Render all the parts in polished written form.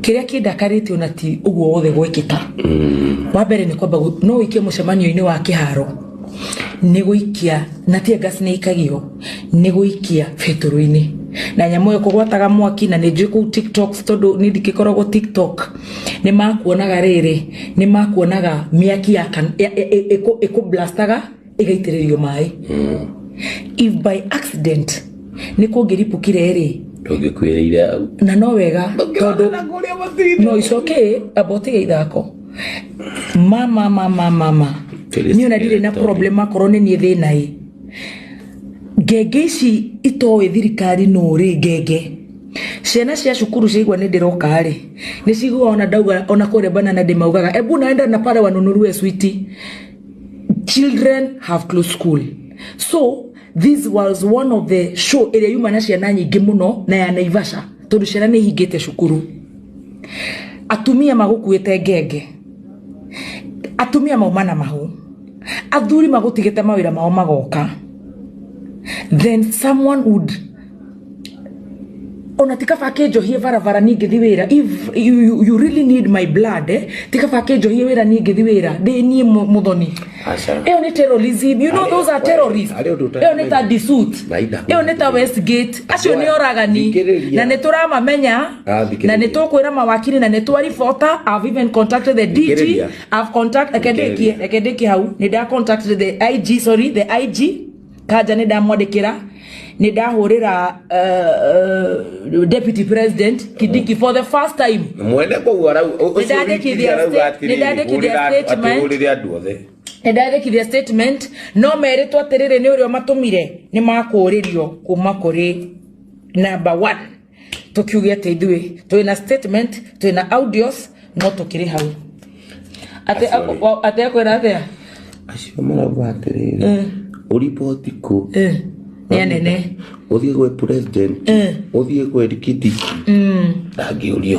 Kĩrĩa kĩndakarĩtie ona ti ũguo wothe gwĩkĩka. Wa mbere nĩ kwamba no ũikie mũcemanio-inĩ wa kĩharo, nĩ gũikia na tear gas nĩ ikagio, nĩ gũikia betũrũ-inĩ na nyamũ ĩyo kũgwataga mwaki. Na nĩ njũĩ kũu TikTok, tondũ niĩ ndikĩkoragwo TikTok, nĩ makuonaga rĩrĩ, nĩ makuonaga mĩaki ĩkũblastaga ĩgaitĩrĩrio maĩ. If by accident nĩ kũngĩripũkire rĩ, Ndũngĩkuĩrĩire hau. Na no wega tondũ no icoke amba ũtige ithako. Mama, mama, mama. Phyllis. Niĩ ona ndirĩ na problem akorwo nĩ niĩ thĩna ĩ ngenge ici itoĩ thirikari nũ rĩ. Ngenge ciana cia cukuru ciaigua nĩ ndĩroka rĩ, nĩ ciguaga ona ndauga ona kũrĩa banana ndĩmaugaga, "Ebu naenda na pale wanunurue switi." Children have closed school, so this was one of the show ĩrĩa yuma na ciana nyingĩ mũno na ya Naivasha, tondũ ciana nĩ ihingĩte cukuru. Atumia magũkuĩte ngenge, atumia mauma na mahu, athuri magũtigĩte mawĩra mao magoka. Then someone would ona ti kaba kĩnjohie barabara niĩ ngĩthi wĩra. If you really need my blood, eh, ti kaba kĩnjohie wĩra niĩ ngĩthi wĩra ndĩ niĩ mũthoni. Aca. Ĩyo nĩ terrorism, you know. Those are terrorists. Harĩ ũndũ Ĩyo nĩ ta Disuit. Maida. Ĩyo nĩ ta Westgate. Acio nĩ oragani. Thikĩrĩria. Na nĩ tũramamenya. Ah, thikĩrĩria. Na nĩ tũkwĩra mawakiri na nĩ twaribota. I've even contacted the DG. Thikĩrĩria. I've contact, reke ndĩkie, reke ndĩkie hau. Nĩ nda contacted the IG, sorry, the IG Kanja, nĩ ndamwandĩkĩra, nĩ ndahũrĩra deputy president Kindiki for the first time. Mwene koguo arau ũcio. Nĩ ndandĩkithia statement. Atĩhũrĩre andũ othe. Nĩ ndandĩkithia statement, no merĩtwo atĩrĩrĩ, nĩ ũrĩa matũmire nĩ makũrĩrio kuma kũrĩ number one. Tũkiuge atĩ ithuĩ twĩna statement, twĩna audios, no tũkĩrĩ hau atĩ Acio rĩ. Atĩ akwĩra atĩa? Acio marauga atĩrĩrĩ, ũriboti kũ? Nĩ anene. Ũthiĩ gwĩ president, ũthiĩ gwĩ Kindiki, ndangĩũrio.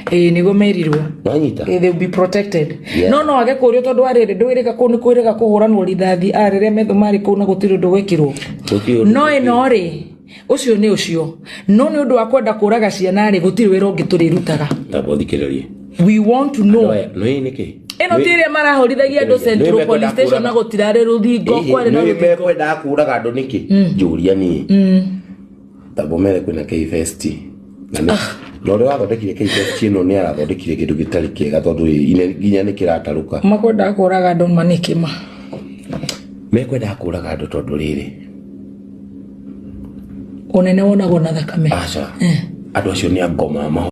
Ĩĩ, nĩguo merirwo. Wanyita? They will be protected. No age kũrio tondũ arĩrĩ ndwĩrĩga kũu nĩ kwĩrĩga kũhũranwo rithathi arĩrĩa metho marĩ kũu na gũtirĩ ũndũ gwĩkirwo. Gũtirĩ ũndũ. No ĩno rĩ, ũcio nĩ ũcio, no nĩ ũndũ wa kwenda kũraga ciana rĩ, gũtirĩ wĩra ũngĩ tũrĩrutaga. Tamba ũthikĩrĩrie. We want to know. Nĩ nĩkĩ? Ĩno ti ĩrĩa marahũrithagia andũ Central Police Station na gũtirarĩ rũthingo, kwarĩ na nĩ rũthingo. Mekwendaga kũraga andũ nĩkĩ? Njũria niĩ. Tamba ũmere kwĩna K-Fest na na ũrĩa wathondekire K-Fest ĩno nĩ arathondekire kĩndũ gĩtarĩ kĩega, tondũ nginya nĩ kĩratarũka. Makwendaga kũraga andũ ma nĩkĩ ma? Mekwendaga kũraga andũ tondũ rĩrĩ, Ũnene wonagwo na thakame. Aca, andũ acio nĩ angoma.